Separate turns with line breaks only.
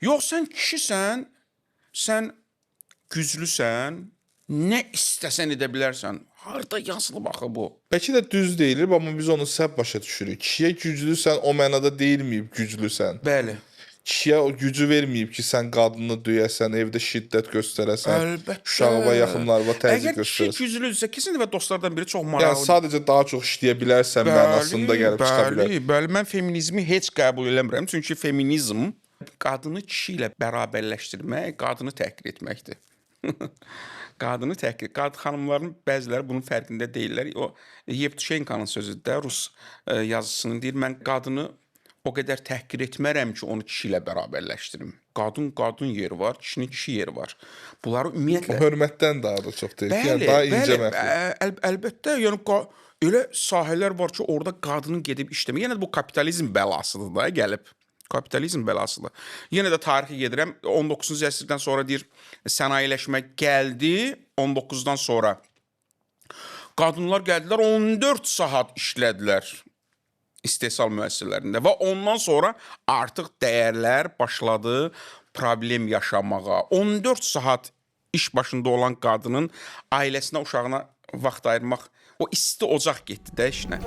Yox, sən kişisən, sən güclüsən, nə istəsən edə bilərsən. Harda yazılıb axı bu?
Bəlkə də düz deyilir, amma biz onu səhv başa düşürük. Kişiyə güclüsən o mənada deyilməyib güclüsən.
Bəli.
Kişiyə o gücü verməyib ki, sən qadını döyəsən, evdə şiddət göstərəsən,
Əlbəttə.
uşağına, yaxınlarına təzyiq
Əgər kişi
göstərəsən.
güclüdürsə, kesin və dostlardan biri çox
Yəni
maraqlı.
sadəcə daha çox işləyə bilərsən mənasında gəlib çıxa bilər.
Bəli, bəli, mən feminizmi heç qəbul eləmirəm, çünki feminizm qadını kişi ilə bərabərləşdirmək, qadını təhqir etməkdir. Qadını təhqir. Qadın xanımların bəziləri bunun fərqində deyillər. O Yevtushenkanın sözüdür də, rus yazıçısının deyir, mən qadını o qədər təhqir etmərəm ki, onu kişi ilə bərabərləşdirim. Qadın qadın yeri var, kişinin kişi yeri var. Bunları ümumiyyətlə
O hörmətdən daha da çox deyil.
Bəli,
Yəni daha incə
bəli,
məxluq.
Əlbəttə, yəni elə sahələr var ki, orada qadının gedib işləmək. Yenə də bu kapitalizm bəlasıdır da gəlib. Kapitalizm bəlasıdır. Yenə də tarixi gedirəm. 19-cu əsrdən sonra deyir, sənayeləşmə gəldi. 19-dan sonra qadınlar gəldilər 14 saat işlədilər istehsal müəssisələrində və ondan sonra artıq dəyərlər başladı problem yaşamağa. 14 saat iş başında olan qadının ailəsinə, uşağına vaxt ayırmaq, o isti ocaq getdi də işinə.